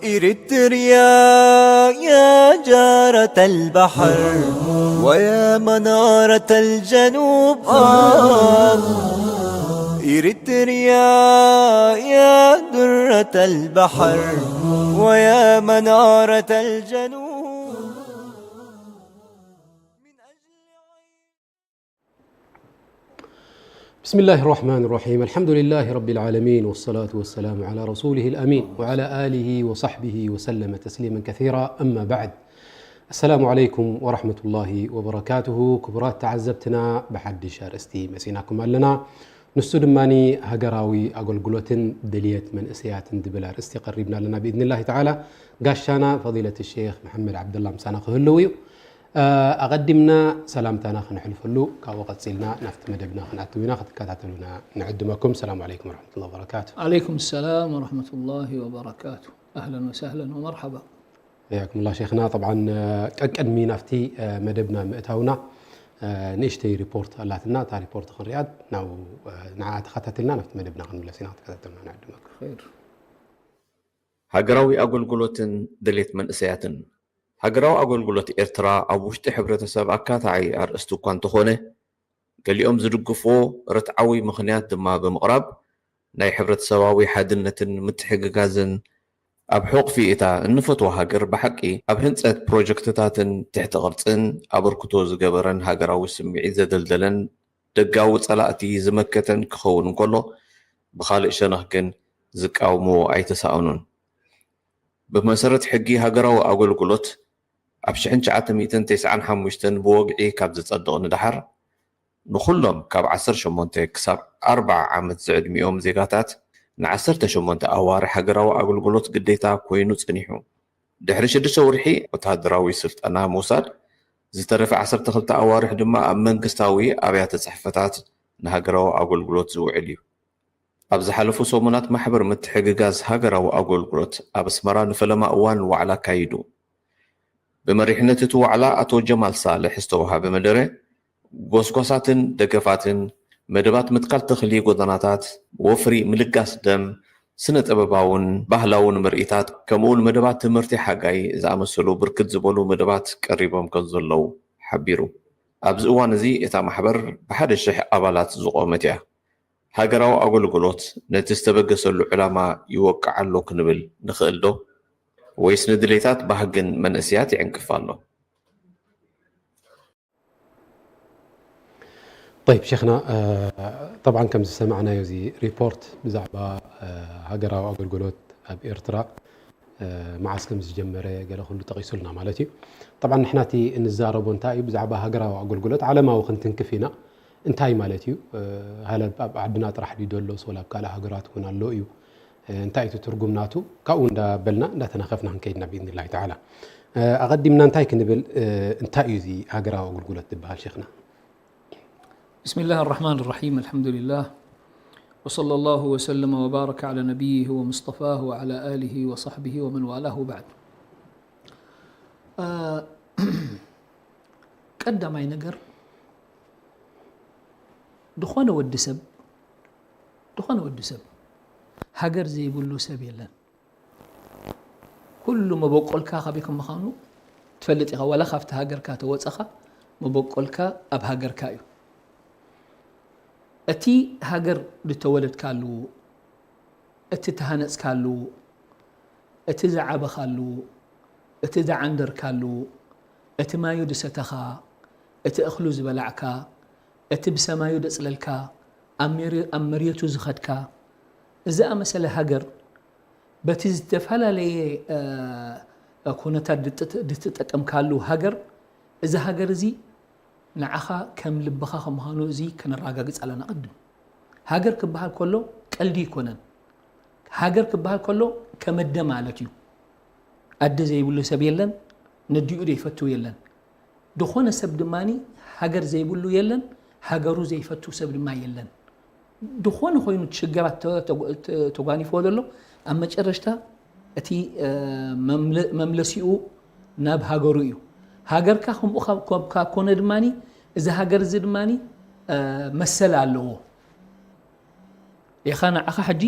إريتريا يا جارة البحر ويا منارة الجنوب، آه. إريتريا يا درة البحر ويا منارة الجنوب. بسم الله الرحمن الرحيم. الحمد لله رب العالمين، والصلاة والسلام على رسوله الأمين وعلى آله وصحبه وسلم تسليما كثيرا. أما بعد. السلام عليكم ورحمة الله وبركاته. ክቡራት ተዓዘብትና፣ ብሓድሽ ኣርእስቲ መጺናኩም ኣለና። ንሱ ድማ ሃገራዊ ኣገልግሎትን ድልየት መንእሰያትን ዝብል ኣርእስቲ ቀሪብና ኣለና ብኢዝኒላሂ ተዓላ። ጋሻና ፈዲለት ሼኽ መሐመድ ዓብደላ ምሳና ክህልው እዩ። ኣቐዲምና ሰላምታና ክነሕልፈሉ፣ ካብኡ ቀጺልና ናብቲ መደብና ክንኣትው ኢና። ክትከታተሉና ንዕድመኩም። ሰላም ዓለይኩም ወረሕመቱላሂ ወበረካቱ። عليكم السلام ورحمة الله وبركاته. أهلا وسهلا ومرحبا. حياكم الله شيخنا. طبعا ቀቅድሚ ናብቲ መደብና ምእታውና ንእሽተይ ሪፖርት ኣላትና። እታ ሪፖርት ክንሪኣ ናብ ንዓ ተኸታተልና ናብቲ መደብና ክንምለስ ኢና። ክትከታተሉና ንዕድመኩም። خير. ሃገራዊ ኣገልግሎትን ድሌት መንእሰያትን። ሃገራዊ ኣገልግሎት ኤርትራ ኣብ ውሽጢ ሕብረተሰብ ኣካታዒ ኣርእስቲ እኳ እንተኾነ፣ ገሊኦም ዝድግፍዎ ርትዓዊ ምኽንያት ድማ ብምቕራብ፣ ናይ ሕብረተሰባዊ ሓድነትን ምትሕግጋዝን ኣብ ሑቕፊ እታ እንፈትዋ ሃገር ብሓቂ ኣብ ህንጸት ፕሮጀክትታትን ትሕቲ ቅርጽን ኣበርክቶ ዝገበረን ሃገራዊ ስምዒት ዘደልደለን ደጋዊ ጸላእቲ ዝመከተን ክኸውን እንከሎ፣ ብኻልእ ሸነኽ ግን ዝቃወምዎ ኣይተሳእኑን። ብመሰረት ሕጊ ሃገራዊ ኣገልግሎት ኣብ ሽሕን ትሽዓተ ሚእትን ተስዓን ሓሙሽተን ብወግዒ ካብ ዝጸድቕ ንደሓር፣ ንኹሎም ካብ ዓሰርተ ሸሞንተ ክሳብ ኣርብዓ ዓመት ዝዕድሚኦም ዜጋታት ንዓሰርተ ሸሞንተ ኣዋርሕ ሃገራዊ ኣገልግሎት ግዴታ ኮይኑ ጸኒሑ። ድሕሪ ሽዱሽተ ወርሒ ወተሃደራዊ ስልጠና ምውሳድ፣ ዝተረፈ ዓሰርተ ክልተ ኣዋርሕ ድማ ኣብ መንግስታዊ ኣብያተ ጽሕፈታት ንሃገራዊ ኣገልግሎት ዝውዕል እዩ። ኣብ ዝሓለፉ ሰሙናት ማሕበር ምትሕግጋዝ ሃገራዊ ኣገልግሎት ኣብ ኣስመራ ንፈለማ እዋን ዋዕላ ኣካይዱ። ብመሪሕነት እቲ ዋዕላ ኣቶ ጀማል ሳልሕ ዝተወሃበ መደረ፣ ጎስጓሳትን ደገፋትን፣ መደባት ምትካል ተኽሊ ጎደናታት፣ ወፍሪ ምልጋስ ደም፣ ስነ ጥበባውን ባህላውን ምርኢታት፣ ከምኡውን መደባት ትምህርቲ ሓጋይ ዝኣመሰሉ ብርክት ዝበሉ መደባት ቀሪቦም ከም ዘለዉ ሓቢሩ። ኣብዚ እዋን እዚ እታ ማሕበር ብሓደ ሽሕ ኣባላት ዝቖመት እያ። ሃገራዊ ኣገልግሎት ነቲ ዝተበገሰሉ ዕላማ ይወቅዕ ኣሎ ክንብል ንኽእል ዶ? ወይስ ንድሌታት ባህግን መንእሰያት ይዕንቅፍ ኣሎ? طيب شيخنا، طبعا ከም ዝሰማዕናዮ እዚ ሪፖርት ብዛዕባ ሃገራዊ ኣገልግሎት ኣብ ኤርትራ መዓስ ከም ዝጀመረ ገለ ኩሉ ጠቒሱልና ማለት እዩ። طبعا ንሕና እቲ እንዛረቦ እንታይ እዩ፣ ብዛዕባ ሃገራዊ ኣገልግሎት ዓለማዊ ክንትንክፍ ኢና። እንታይ ማለት እዩ? ሃለ ኣብ ዓድና ጥራሕ ድዩ ደሎ፣ ሶል ኣብ ካልእ ሃገራት እውን ኣሎ እዩ? እንታይ እቲ ትርጉም ናቱ? ካብኡ እንዳበልና እንዳተናኸፍና ክንከይድና ብኢዝኒላሂ ተዓላ። ኣቐዲምና እንታይ ክንብል፣ እንታይ እዩ እዚ ሃገራዊ ኣገልግሎት ዝበሃል ሸይኽና? بسم الله الرحمن الرحيم. الحمد لله. وصلى الله وسلم وبارك على نبيه ومصطفاه وعلى آله وصحبه ومن والاه وبعد. ቀዳማይ ነገር ዝኾነ ወዲ ሰብ ዝኾነ ወዲ ሰብ ሃገር ዘይብሉ ሰብ የለን። ኩሉ መበቆልካ ካበይ ከም ምዃኑ ትፈልጥ ኢኻ። ዋላ ካብቲ ሃገርካ ተወጸኻ መበቆልካ ኣብ ሃገርካ እዩ። እቲ ሃገር ዝተወለድካሉ፣ እቲ ተሃነጽካሉ፣ እቲ ዝዓበኻሉ፣ እቲ ዝዓንደርካሉ፣ እቲ ማዩ ዝሰተኻ፣ እቲ እኽሉ ዝበላዕካ፣ እቲ ብሰማዩ ዘጽለልካ፣ ኣብ መሬቱ ዝኸድካ፣ ዝኣመሰለ ሃገር በቲ ዝተፈላለየ ኩነታት ድትጠቀምካሉ ሃገር፣ እዚ ሃገር እዚ ንዓኻ ከም ልብኻ ከም ምዃኑ እዚ ከነረጋግጽ ኣለና። ቅድም ሃገር ክበሃል ከሎ ቀልዲ ኣይኮነን። ሃገር ክበሃል ከሎ ከም ኣደ ማለት እዩ። ኣደ ዘይብሉ ሰብ የለን፣ ነዲኡ ዘይፈቱ የለን። ዝኾነ ሰብ ድማ ሃገር ዘይብሉ የለን፣ ሃገሩ ዘይፈቱ ሰብ ድማ የለን። ዝኾነ ኮይኑ ሽግራት ተጓኒፍዎ ዘሎ ኣብ መጨረሽታ እቲ መምለሲኡ ናብ ሃገሩ እዩ። ሃገርካ ከምኡ ካብ ኮነ ድማ እዚ ሃገር እዚ ድማ መሰል ኣለዎ። ኢኻ ንዓኻ ሕጂ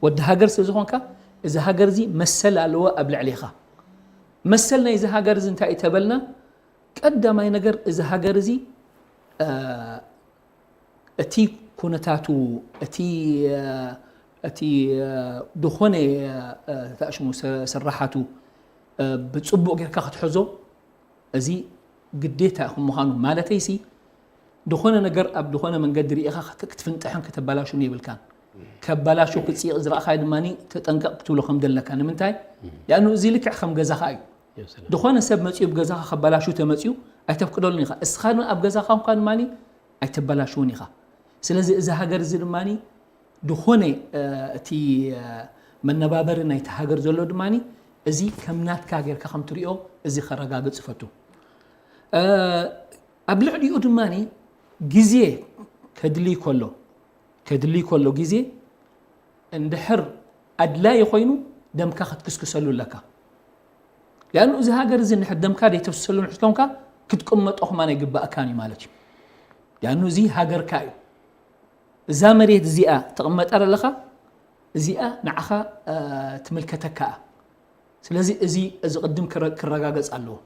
ወዲ ሃገር ስለ ዝኾንካ፣ እዚ ሃገር እዚ መሰል ኣለዎ ኣብ ልዕሌኻ። መሰል ናይዚ ሃገር እዚ እንታይ እዩ ተበልና፣ ቀዳማይ ነገር እዚ ሃገር እዚ፣ እ፣ እቲ ኩነታቱ፣ እቲ፣ እ፣ እቲ፣ እ፣ ዝኾነ፣ እ፣ ተኣሽሙ ሰ-፣ ስራሓቱ፣ እ፣ ብጽቡቕ ጌርካ ክትሕዞ፣ እዚ ግዴታ ከም ምዃኑ ማለተይሲ፣ ዝኾነ ነገር ኣብ ዝኾነ መንገዲ ርኢኻ ክት-፣ ክትፍንጥሕን ከተበላሹን የብልካን። ከባላሹ ክጽይቕ ዝረኣኻዮ ድማ ተጠንቀቕ ክትብሎ ከም ዘለካ። ንምንታይ? ያኑ እዚ ልክዕ ከም ገዛኻ እዩ። ያ ሰላም። ዝኾነ ሰብ መጺኡ ኣብ ገዛኻ ከባላሹ ተመጺኡ ኣይተፍቅደሉን ኢኻ። እስኻ ድማ ኣብ ገዛኻ እንኳ ድማ ኣይተበላሽውን ኢኻ። ስለዚ እዚ ሃገር እዚ ድማ ዝኾነ፣ እ፣ እቲ፣ እ፣ መነባበሪ ናይቲ ሃገር ዘሎ ድማ እዚ ከም ናትካ ጌርካ ከም ትሪኦ እዚ ከረጋግጽ ይፈቱ። እ፣ ኣብ ልዕሊኡ ድማ ግዜ ከድሊ ከሎ፣ ከድሊ ከሎ ግዜ እንድሕር ኣድላዪ ኮይኑ ደምካ ክትክስክሰሉ ኣለካ። ያኑ እዚ ሃገር እዚ እንድሕር ደምካ ዘይተፍስሰሉ ንሕዝከምካ ክትቅመጦ ከማን ኣይግባእካን እዩ ማለት እዩ። ያኑ እዚ ሃገርካ እዩ። እዛ መሬት እዚኣ ትቕመጣ ዘለኻ እዚኣ ንዓኻ፣ እ፣ ትምልከተካ እያ። ስለዚ እዚ፣ እዚ ቅድም ክረ-፣ ክረጋገጽ ኣለዎ።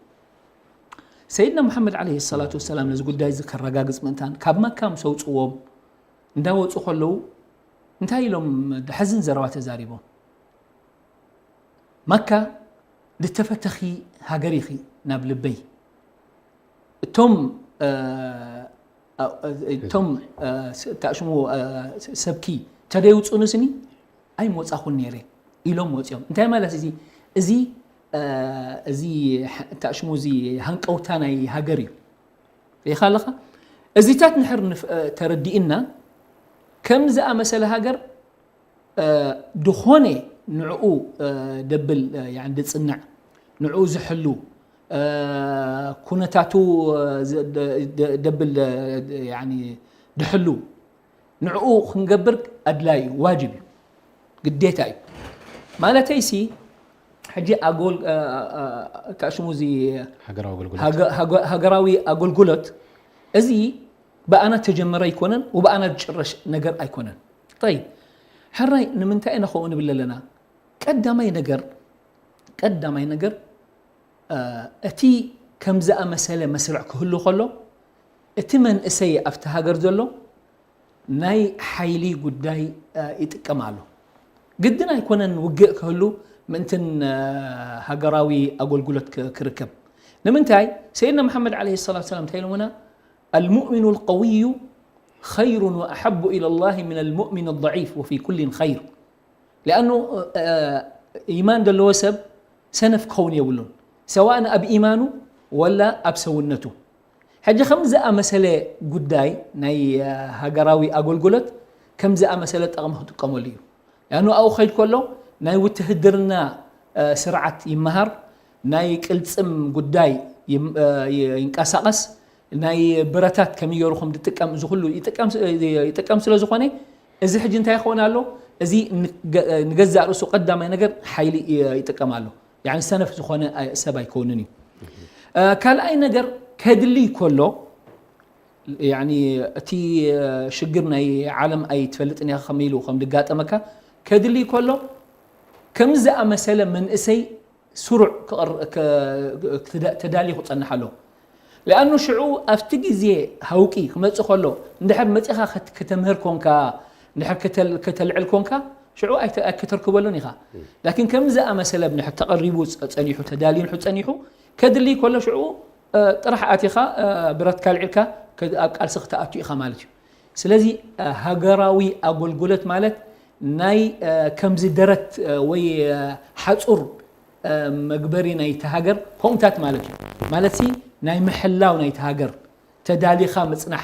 ሰይድና መሓመድ ዓለይሂ ሰላቱ ወሰላም ነዚ ጉዳይ እዚ ከረጋግጽ ምእንታን ካብ መካ ምስ ኣውጽዎም እንዳወጹ ከለዉ እንታይ ኢሎም ደሕዝን ዘረባ ተዛሪቦም? መካ ዝተፈተኺ ሃገር ኢኺ ናብ ልበይ። እቶም፣ እ፣ እ፣ እቶም፣ እ፣ ስ-፣ ተኣሽሙ፣ እ፣ ስ-፣ ሰብኪ ተደይውጹንስኒ ኣይምወጻኹን ነይረ ኢሎም ወጺኦም። እንታይ ማለት እዚ? እዚ፣ እ፣ እዚ ሓ-፣ ተኣሽሙ እዚ ሃንቀውታ ናይ ሃገር እዩ። ርኢኻ ኣለኻ? እዚታት ንሕር ንፍ-፣ እ፣ ተረዲእና ከም ዝኣመሰለ ሃገር፣ እ፣ ድኾነ ንዕኡ፣ እ፣ ደብል፣ እ፣ ያኒ ድጽንዕ፣ ንዕኡ ዝሕሉ፣ እ፣ ኩነታቱ፣ እ፣ ዝ-፣ ደ-፣ ደ-፣ ደብል፣ እ፣ ያኒ ድሕሉ፣ ንዕኡ ክንገብር ኣድላዪ እዩ፣ ዋጅብ እዩ፣ ግዴታ እዩ። ማለተይሲ፣ ሕጂ ኣጎል-፣ እ፣ እ፣ እ፣ ተኣሽሙ እዚ ሃገራዊ ኣገልግሎት። ሃገ-፣ ሃገ-፣ ሃገራዊ ኣገልግሎት፣ እዚ ብኣና ተጀመረ ኣይኮነን፣ ወብኣና ዝጭረሽ ነገር ኣይኮነን። ጠይብ፣ ሕራይ ንምንታይ ኢና ከምኡ ንብል ኣለና? ቀዳማይ ነገር፣ ቀዳማይ ነገር፣ እ፣ እቲ ከም ዝኣመሰለ መስርዕ ክህሉ ከሎ፣ እቲ መንእሰይ ኣብቲ ሃገር ዘሎ ናይ ሓይሊ ጉዳይ፣ እ፣ ይጥቀም ኣሎ። ግድን ኣይኮነን ውግእ ክህሉ ምእንትን፣ እ፣ ሃገራዊ ኣገልግሎት ክ-፣ ክርከብ። ንምንታይ? ሰይድና መሓመድ ዓለይሂ ሰላቱ ወሰላም እንታይ ኢሎምና? المؤمن القوي خير وأحب إلى الله من المؤمن الضعيف وفي كل خير. لأنه، እ፣ ኢማን ዘለዎ ሰብ ሰነፍ ክኸውን የብሉን። ሰዋእን ኣብ ኢማኑ ወላ ኣብ ሰውነቱ። ሕጂ ከም ዝኣመሰለ ጉዳይ ናይ፣ እ፣ ሃገራዊ ኣገልግሎት ከም ዝኣመሰለ ጠቕሚ ክጥቀመሉ እዩ። ያኑ ኣብኡ ክኸይድ ከሎ ናይ ውትህድርና፣ እ፣ ስርዓት ይመሃር፣ ናይ ቅልጽም ጉዳይ ይም-፣ እ፣ ይ-፣ ይንቀሳቐስ፣ ናይ ብረታት ከመይ ገይሩ ከም ዝጥቀም እዚ ኩሉ ይጥቀም ስ-፣ ይጥቀም ስለ ዝኾነ፣ እዚ ሕጂ እንታይ ይኸውን ኣሎ? እዚ ንገ-፣ ንገዛእ ርእሱ ቀዳማይ ነገር ሓይሊ ይ-፣ ይጥቀም ኣሎ። ያኒ ሰነፍ ዝኾነ ኣይ-፣ ሰብ ኣይከውንን እዩ። እ፣ ካልኣይ ነገር ከድሊ ከሎ፣ ያኒ እቲ፣ እ፣ ሽግር ናይ ዓለም ኣይትፈልጥን ኢኻ ከመይ ኢሉ ከም ዝጋጠመካ ከድሊ ከሎ፣ ከም ዝኣመሰለ መንእሰይ ስሩዕ ክቕር-፣ ከ-፣ ክተ-፣ ተዳልዩ ክጸንሕ ኣለዎ። لأنه ሽዑ ኣብቲ ግዜ ሃውቂ ክመጽእ ከሎ፣ እንድሕር መጺኻ ከት-፣ ከተምህር ኮንካ፣ እንድሕር ከተል-፣ ከተልዕል ኮንካ፣ ሽዑ ኣይተ-፣ ኣይከተርክበሉን ኢኻ። ላኪን ከም ዝኣመሰለ እንድሕር ተቐሪቡ ጸ-፣ ጸኒሑ፣ ተዳልዩ እንድሕር ጸኒሑ፣ ከድሊ ከሎ ሽዑ፣ እ፣ ጥራሕ ኣቲኻ፣ እ፣ ብረትካ ኣልዒልካ ከ-፣ ኣብ ቃልሲ ክትኣቱ ኢኻ ማለት እዩ። ስለዚ፣ እ፣ ሃገራዊ ኣገልግሎት ማለት ናይ፣ እ፣ ከምዚ ደረት፣ እ፣ ወይ፣ እ፣ ሓጹር፣ እ፣ መግበሪ ናይቲ ሃገር ከምኡታት ማለት እዩ። ማለትሲ ናይ ምሕላው ናይቲ ሃገር ተዳሊኻ ምጽናሕ፣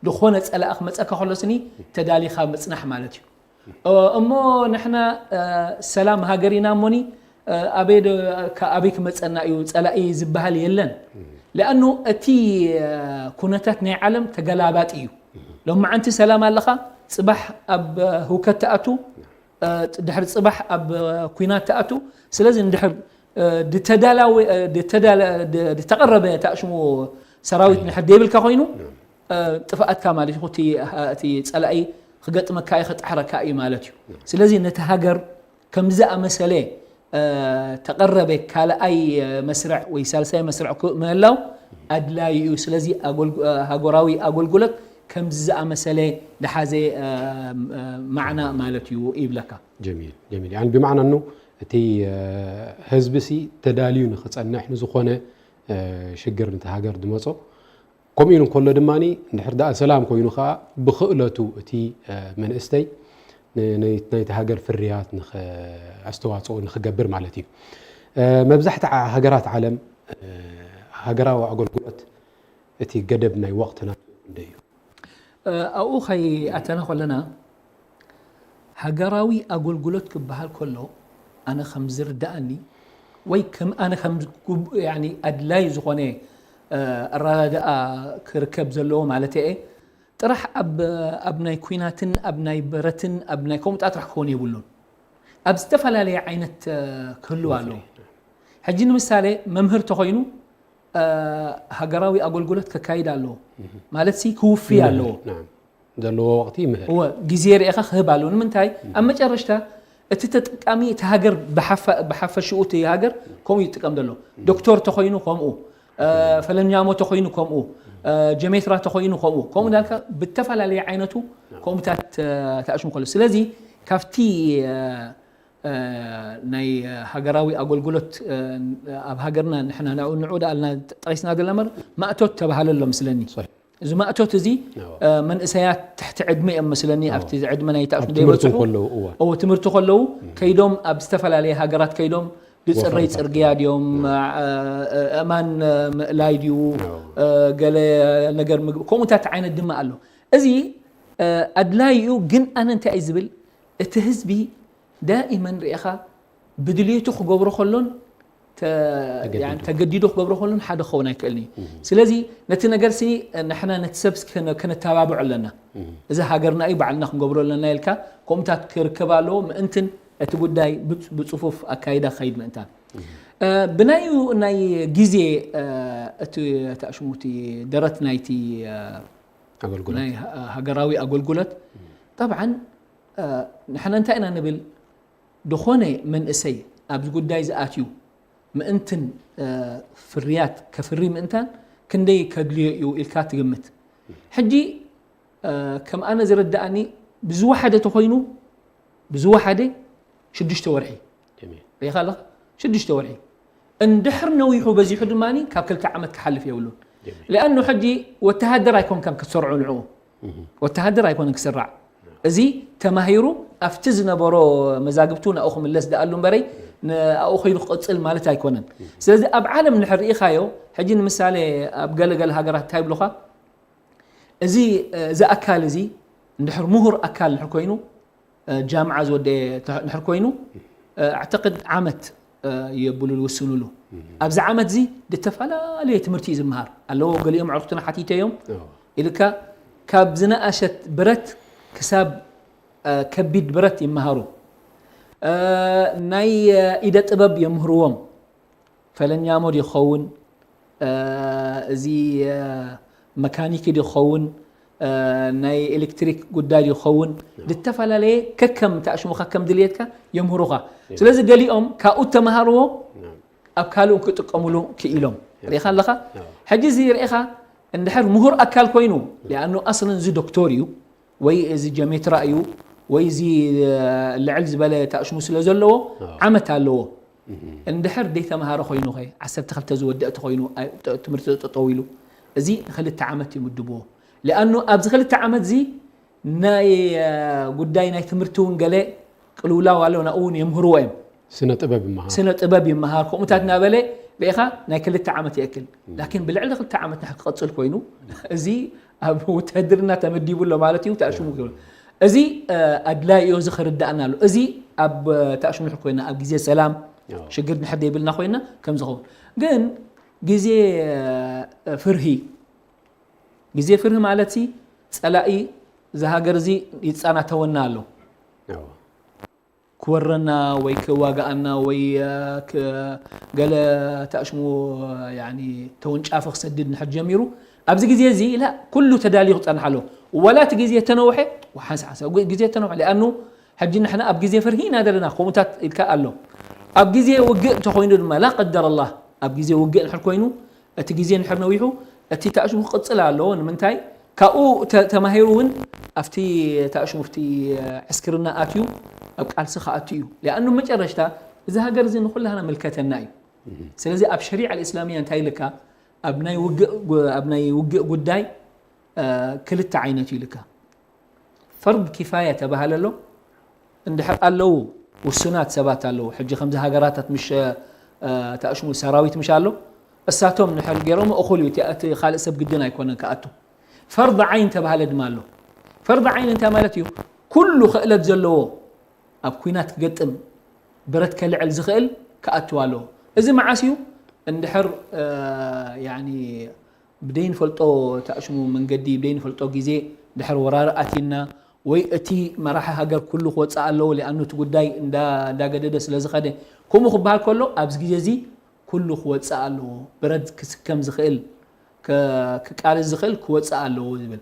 ዝኾነ ጸላኢ ክመጸካ ከሎ ስኒ ተዳሊኻ ምጽናሕ ማለት እዩ። እ፣ እሞ ንሕና፣ እ፣ ሰላም ሃገር ኢና እሞኒ፣ እ፣ ኣበይ ዶ-፣ ከ-፣ ኣበይ ክመጸና እዩ ጸላኢ ዝበሃል የለን። لأنه እቲ፣ እ፣ ኩነታት ናይ ዓለም ተገላባጢ እዩ። ሎማዓንቲ ሰላም ኣለኻ፣ ጽባሕ ኣብ፣ እ፣ ህውከት ትኣቱ፣ እ፣ ድሕሪ ጽባሕ ኣብ፣ እ፣ ኲናት ትኣቱ። ስለዚ እንድሕር፣ እ፣ ድተዳላወ-፣ እ፣ ድተዳለ-፣ ድ-፣ ድተቐረበ ተኣሽሙ ሰራዊት እንድሕር ደይብልካ ኮይኑ፣ እ፣ ጥፍኣትካ ማለት እዩ። እቲ፣ እቲ ጸላኢ ክገጥመካ እዩ፣ ክጥሕረካ እዩ ማለት እዩ። ስለዚ ነቲ ሃገር ከምዚ ዝኣመሰለ፣ እ፣ ተቐረበ ካልኣይ፣ እ፣ መስርዕ ወይ ሳልሳይ መስርዕ ክእ-፣ ምህላው ኣድላዩ እዩ። ስለዚ ኣጎልጉ-፣ እ፣ ሃገራዊ ኣገልግሎት ከምዚ ዝኣመሰለ ዝሓዘ፣ እ፣ እ፣ ማዕና ማለት እዩ ይብለካ። ጀሚል፣ ጀሚል። ያኒ ብማዕና እኑ እቲ፣ እ፣ ህዝቢ ሲ ተዳልዩ ንኽጸንሕ ንዝኾነ፣ እ፣ ሽግር ነቲ ሃገር ዝመጾ ከምኡ ኢሉ እንከሎ ድማ እንድሕር ደኣ ሰላም ኮይኑ ኸዓ ብኽእለቱ እቲ፣ እ፣ መንእስተይ ን-፣ ናይ-፣ ናይቲ ሃገር ፍርያት ንኸ-፣ ኣስተዋፅኦ ንኽገብር ማለት እዩ። እ፣ መብዛሕትኣ ሃገራት ዓለም፣ እ፣ ሃገራዊ ኣገልግሎት እቲ ገደብ ናይ ወቕትና ክንደይ እዩ? እ፣ ኣብኡ ከይኣተና ከለና ሃገራዊ ኣገልግሎት ክበሃል ከሎ ኣነ ከም ዝርዳኣኒ ወይ ከም ኣነ ከም ዝጉብ-፣ ያኒ ኣድላይ ዝኾነ፣ እ፣ ኣረዳድኣ ክርከብ ዘለዎ ማለት እየ። ጥራሕ ኣብ፣ ኣብ ናይ ኲናትን ኣብ ናይ በረትን ኣብ ናይ ከምኡ ጥራሕ ክኸውን የብሉን። ኣብ ዝተፈላለየ ዓይነት፣ እ፣ ክህልው ኣለዎ። ሕጂ ንምሳሌ መምህር ተኾይኑ፣ እ፣ ሃገራዊ ኣገልግሎት ከካይድ ኣለዎ። ማለት ሲ ክውፍይ ኣለዎ። ናም። ዘለዎ ወቕቲ ይምህር። እወ፣ ግዜ ርኢኻ ክህብ ኣለዎ። ንምንታይ? ኣብ መጨረሽታ እቲ ተጠቃሚ፣ እቲ ሃገር ብሓፈ-፣ ብሓፈሽኡ እቲ ሃገር ከምኡ ይጥቀም ዘሎ። ዶክተር ተኾይኑ ከምኡ፣ እ፣ ፈለኛሞ ተኾይኑ ከምኡ፣ እ፣ ጀሜትራ ተኾይኑ ከምኡ፣ ከምኡ እንዳልካ ብተፈላለየ ዓይነቱ ከምኡታት፣ እ፣ ተኣሽሙ ከሎ። ስለዚ ካብቲ፣ እ፣ እ፣ ናይ ሃገራዊ ኣገልግሎት፣ እ፣ ኣብ ሃገርና ንሕና ንዑ፣ ንዑ ደኣልና ጠቒስና ዘለና እምበር ማእቶት ተባሃለ ኣሎ ምስለኒ። ሶሪ። እዚ ማእቶት እዚ፣ ኣዎ። እ፣ መንእሰያት ትሕቲ ዕድመ እዮም መስለኒ፣ ኣዎ። ኣብቲ ዕድመ ናይ ተኣሽሙ ኣብ ትምህርቲ ዘይበጽሑ። ከለዉ፣ እወ። እዎ፣ ትምህርቲ ከለዉ ከይዶም ኣብ ዝተፈላለየ ሃገራት ከይዶም ዝጽረይ ወፈርታት። ጽርግያ ድዮም፣ ኣዎ። እ፣ እ፣ እማን፣ እ፣ ምእላይ ድዩ፣ ኣዎ። እ፣ ገለ ነገር ምግቢ፣ ከምኡታት ዓይነት ድማ ኣሎ። እዚ፣ እ፣ ኣድላዪ እዩ፣ ግን ኣነ እንታይ እየ ዝብል፣ እቲ ህዝቢ ዳኢመን ርኢኻ ብድልየቱ ክገብሮ ከሎን ተ-፣ ተገዲዱ። ያኒ ተገዲዱ ክገብሮ ከሎን ሓደ ክኸውን ኣይክእልን እዩ። ስለዚ ነቲ ነገር ሲ ንሕና ነቲ ሰብ ከነ-፣ ከነተባብዖ ኣለና። እዚ ሃገርና እዩ፣ ባዕልና ክንገብሮ ኣለና ኢልካ ከምኡታት ክርከብ ኣለዎ፣ ምእንትን እቲ ጉዳይ ብጽ-፣ ብጽፉፍ ኣካይዳ ክኸይድ ምእንታን። እ፣ ብናዩ ናይ ግዜ፣ እ፣ እቲ ተኣሽሙ እቲ ደረት ናይቲ፣ እ፣ ኣገልግሎት። ናይ ሃ-፣ ሃገራዊ ኣገልግሎት። ጠብዓን፣ እ፣ ንሕና እንታይ ኢና ንብል? ዝኾነ መንእሰይ ኣብዚ ጉዳይ ዝኣትዩ ምእንትን፣ እ፣ ፍርያት ከፍሪ ምእንታን ክንደይ ከድልዮ እዩ ኢልካ ትግምት? ሕጂ፣ እ፣ ከም ኣነ ዝርድኣኒ ብዝወሓደ ተኾይኑ፣ ብዝወሓደ ሽዱሽተ ወርሒ። ጀሚል። ርኢኻ ኣለኻ? ሽዱሽተ ወርሒ። እንድሕር ነዊሑ በዚሑ ድማ ካብ ክልተ ዓመት ክሓልፍ የብሉን። ጀሚል። ሊኣኑ ሕጂ ወተሃደር ኣይኮንካን ክትሰርዖ ንዕኡ። ወተሃደር ኣይኮነን ክስራዕ። እዚ ተማሂሩ ኣብቲ ዝነበሮ መዛግብቱ ናብኡ ክምለስ ደኣሉ እምበረይ፣ ንኣብኡ ከይዱ ክቕጽል ማለት ኣይኮነን። ስለዚ ኣብ ዓለም እንድሕር ርኢኻዮ፣ ሕጂ ንምሳሌ ኣብ ገለ ገለ ሃገራት እንታይ ይብሉኻ? እዚ፣ እዚ ኣካል እዚ እንድሕር ምሁር ኣካል እንድሕር ኮይኑ፣ እ፣ ጃምዓ ዝወደየ ተ-፣ እንድሕር ኮይኑ፣ እ፣ ኣዕተቅድ ዓመት፣ እ፣ የብሉ ዝውስኑሉ። ኣብዚ ዓመት እዚ ዝተፈላለየ ትምህርቲ እዩ ዝመሃር ኣለዎ። ገሊኦም ኣዕሩኽትና ሓቲተዮም ኣዎ። ኢልካ ካብ ዝነኣሸት ብረት ክሳብ፣ እ፣ ከቢድ ብረት ይመሃሩ። እ፣ ናይ፣ እ፣ ኢደ ጥበብ የምህርዎም። ፈለኛሞ ዶ ይኸውን? እ፣ እዚ፣ እ፣ መካኒክ ዶ ይኸውን? እ፣ ናይ ኤሌክትሪክ ጉዳይ ዶ ይኸውን? ዝተፈላለየ ከከም ተኣሽሙኻ ከም ድልየትካ የምህሩኻ። ስለዚ ገሊኦም ካብኡ ተመሃርዎ ናብ ካልኡ ክጥቀሙሉ ክኢሎም። ርኢኻ ኣለኻ? ናብ ሕጂ እዚ ርኢኻ እንድሕር ምሁር ኣካል ኮይኑ፣ ሊኣኑ ኣስለን እዚ ዶክተር እዩ፣ ወይ እዚ ጀሜትራ እዩ፣ ወይ እዚ፣ እ፣ ልዕል ዝበለ ተኣሽሙ ስለ ዘለዎ፣ ኣዎ። ዓመት ኣለዎ። እህ። እንድሕር ዘይተምሃረ ኮይኑ ኸ፣ ዓሰርተ ክልተ ዝወድእ ተኾይኑ፣ ኣይ-፣ ጥ-፣ ትምህርቲ ጠጠው ኢሉ፣ እዚ ክልተ ዓመት ይምድብዎ። ሊኣኑ ኣብዚ ክልተ ዓመት እዚ ናይ፣ እ፣ ጉዳይ ናይ ትምህርቲ እውን ገለ ቅልውላው ኣሎ፣ ናብኡ እውን የምህርዎ እዮም። ስነ ጥበብ ይመሃር። ስነ ጥበብ ይመሃር፣ ከምኡታት እናበለ ርኢኻ ናይ ክልተ ዓመት ይእክል። ላኪን ብልዕሊ ክልተ ዓመት ንድሕር ክቐጽል ኮይኑ፣ እዚ ኣብ ውትህድርና ተመዲቡ ኣሎ ማለት እዩ፣ ተኣሽሙ ክብል። እዚ፣ እ፣ ኣድላይ እዩ፣ እዚ ክርዳእና ኣሎ። እዚ ኣብ፣ እ፣ ተኣሽሙ እንድሕር ኮይና፣ ኣብ ግዜ ሰላም፣ ኣዎ። ሽግር እንድሕር ዘይብልና ኮይና ከም ዝኸውን። ግን ግዜ፣ እ፣ ፍርሂ፣ ግዜ ፍርሂ ማለት ሲ ጸላኢ እዚ ሃገር እዚ ይጻናተወና ኣሎ። ኣዎ። ክወረና ወይ ክዋግኣና ወይ፣ እ፣ ክ-፣ ገለ ተኣሽሙ፣ ያኒ ተወንጫፊ ክሰድድ እንድሕር ጀሚሩ፣ ኣብዚ ግዜ እዚ ላ ኩሉ ተዳልዩ ክጸንሕ ኣለዎ። ወላ እቲ ግዜ ተነውሐ፣ ወሓንስ ሓንሳብ ግዜ ተነውሐ። ሊኣኑ ሕጂ ንሕና ኣብ ግዜ ፍርሂ ኢና ዘለና፣ ከምኡታት ኢልካ ኣሎ። ኣብ ግዜ ውግእ እንተኾይኑ ድማ፣ ላ ቀደር ኣላህ፣ ኣብ ግዜ ውግእ እንድሕር ኮይኑ፣ እቲ ግዜ እንድሕር ነዊሑ፣ እቲ ተኣሽሙ ክቕጽል ኣለዎ። ንምንታይ? ካብኡ ተ-፣ ተማሂሩ እውን ኣብቲ ተኣሽሙ፣ ኣብቲ ዕስክርና ኣትዩ፣ ኣብ ቃልሲ ክኣቱ እዩ። ሊኣኑ መጨረሽታ፣ እዚ ሃገር እዚ ንኹላህና ምልከተና እዩ። ስለዚ ኣብ ሸሪዓ ኣልእስላምያ እንታይ ኢልካ? ኣብ ናይ ውግእ ጉ-፣ ኣብ ናይ ውግእ ጉዳይ፣ እ፣ ክልተ ዓይነት እዩ ኢልካ። ፈርድ ኪፋያ ተባህለ ኣሎ። እንድሕር ኣለዉ ውሱናት ሰባት ኣለዉ። ሕጂ ከምዚ ሃገራታት ምሽ፣ እ፣ ተኣሽሙ ሰራዊት ምሽ ኣሎ። እሳቶም እንድሕር ገይሮም እኹል እዩ። እቲ፣ እቲ ካልእ ሰብ ግድን ኣይኮነን ክኣቱ። ፈርድ ዓይን ተባህለ ድማ ኣሎ። ፈርድ ዓይን እንታይ ማለት እዩ? ኩሉ ክእለት ዘለዎ ኣብ ኲናት ክገጥም ብረት ከልዕል ዝኽእል ክኣቱ ኣለዎ። እዚ መዓስ እዩ? እንድሕር፣ እ፣ ያኒ ብደይንፈልጦ ተኣሽሙ መንገዲ፣ ብደይንፈልጦ ግዜ ድሕር ወራር ኣትይና፣ ወይ እቲ መራሒ ሃገር ኩሉ ክወፅእ ኣለዎ፣ ሊኣኑ እቲ ጉዳይ እንዳ-፣ እንዳገደደ ስለ ዝኸደ፣ ከምኡ ክበሃል ከሎ፣ ኣብዚ ግዜ እዚ ኩሉ ክወፅእ ኣለዎ፣ ብረት ክስከም ዝኽእል፣ ከ-፣ ክቃለስ ዝኽእል ክወፅእ ኣለዎ ዝብል።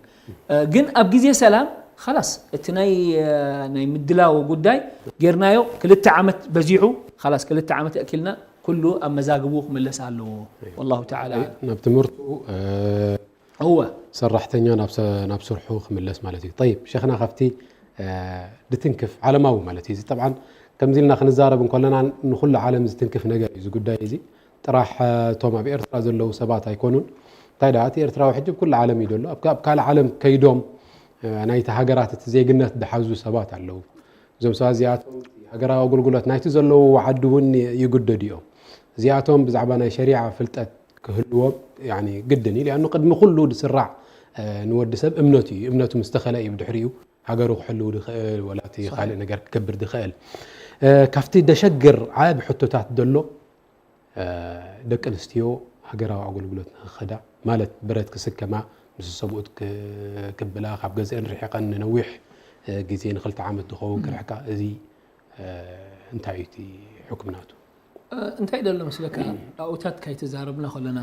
እ፣ ግን ኣብ ግዜ ሰላም፣ ኸላስ፣ እቲ ናይ፣ እ፣ ናይ ምድላው ጉዳይ ጌርናዮ፣ ክልተ ዓመት በዚሑ፣ ኸላስ፣ ክልተ ዓመት የእኪልና፣ ኩሉ ኣብ መዛግቡ ክምለስ ኣለዎ። ወላሁ ተዓላ ኣዕለም። ናብ ትምህርቱ፣ እ፣ እወ። ሰራሕተኛ ናብ ሰ-፣ ናብ ስርሑ ክምለስ ማለት እዩ። ጠይብ፣ ሸኽና ካብቲ፣ እ፣ ድትንክፍ ዓለማዊ ማለት እዩ። እዚ ጠብዓን ከምዚ ኢልና ክንዛረብ እንከለና ንኹሉ ዓለም ዝትንክፍ ነገር እዩ እዚ ጉዳይ እዚ። ጥራሕ፣ እ፣ እቶም ኣብ ኤርትራ ዘለዉ ሰባት ኣይኮኑን። እንታይ ደኣ፣ እቲ ኤርትራዊ ሕጂ ኣብ ኩሉ ዓለም እዩ ዘሎ። ኣብ ካ-፣ ኣብ ካልእ ዓለም ከይዶም፣ እ፣ ናይቲ ሃገራት እቲ ዜግነት ዝሓዙ ሰባት ኣለዉ። እዞም ሰባት እዚኣቶም ሃገራዊ ኣገልግሎት ናይቲ ዘለውዎ ዓዲ እውን ይግደዱ እዮም። እዚኣቶም ብዛዕባ ናይ ሸሪዓ ፍልጠት ክህልዎም፣ ያኒ፣ ግድን እዩ። ሊኣኑ ቅድሚ ኩሉ ዝስራዕ፣ እ፣ ንወዲ ሰብ እምነቱ እዩ። እምነቱ ምስ ተኸለ እዩ ብድሕሪኡ ሃገሩ ክሕልው ዝኽእል፣ ወላ እቲ ሰሒሕ። ካልእ ነገር ክገብር ዝኽእል። እ፣ ካብቲ ደሸግር ዓቢ ሕቶታት ዘሎ፣ እ፣ ደቂ ኣንስትዮ ሃገራዊ ኣገልግሎት ንኽኸዳ፣ ማለት ብረት ክስከማ፣ ምስ ሰብኡት ክ-፣ ክብላ፣ ካብ ገዝአን ርሒቐን ንነዊሕ፣ እ፣ ግዜ፣ ንኽልተ ዓመት ዝኸውን ክርሕቃ፣ እዚ፣ እ፣ እንታይ እዩ እቲ ሕኩም ናቱ? እ፣ እንታይ ደሎ መስለካ? ኣብኡታት ካይተዛረብና ከለና፣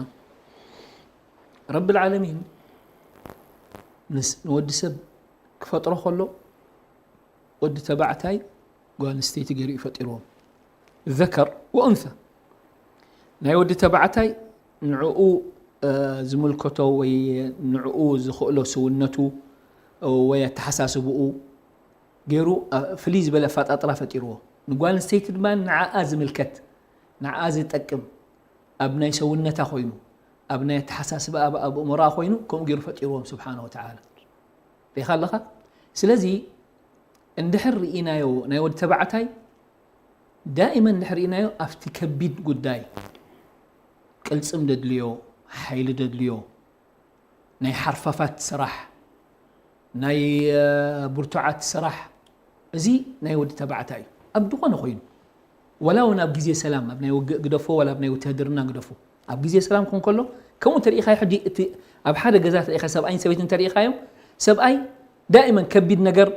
ረብል ዓለሚን ንስ-፣ ንወዲ ሰብ ክፈጥሮ ከሎ፣ ወዲ ተባዕታይ ጓል ኣንስተይቲ ገይሩ እዩ ፈጢርዎም። ዘከር ወኡንሳ። ናይ ወዲ ተባዕታይ ንዕኡ፣ እ፣ ዝምልከቶ ወይ ንዕኡ ዝኽእሎ ስውነቱ ወይ ኣተሓሳስብኡ ገይሩ፣ እ፣ ፍልይ ዝበለ ኣፈጣጥራ ፈጢርዎ። ንጓል ኣንስተይቲ ድማ ንዓኣ ዝምልከት፣ ንዓኣ ዝጠቅም፣ ኣብ ናይ ሰውነታ ኮይኑ፣ ኣብ ናይ ኣተሓሳስባ፣ ኣብ፣ ኣብ ኣእምሮኣ ኮይኑ፣ ከምኡ ገይሩ ፈጢርዎም ስብሓነ ወተዓላ። ሪኢኻ ኣለኻ? ስለዚ እንድሕር ርኢናዮ ናይ ወዲ ተባዕታይ ዳኢመን እንድሕር ርኢናዮ ኣብቲ ከቢድ ጉዳይ ቅልጽም ደድልዮ፣ ሓይሊ ደድልዮ፣ ናይ ሓርፋፋት ስራሕ፣ ናይ፣ እ፣ ብርቱዓት ስራሕ፣ እዚ ናይ ወዲ ተባዕታይ እዩ። ኣብ ዝኾነ ኮይኑ፣ ወላ እውን ኣብ ግዜ ሰላም፣ ኣብ ናይ ውግእ ግደፎ፣ ወላ ኣብ ናይ ውትህድርና ግደፎ፣ ኣብ ግዜ ሰላም ክኾን ከሎ፣ ከምኡ ተሪኢኻዮ ሕጂ እቲ ኣብ ሓደ ገዛ ተሪኢኻ ሰብኣይን ሰበይትን ተሪኢኻዮም፣ ሰብኣይ ዳኢመን ከቢድ ነገር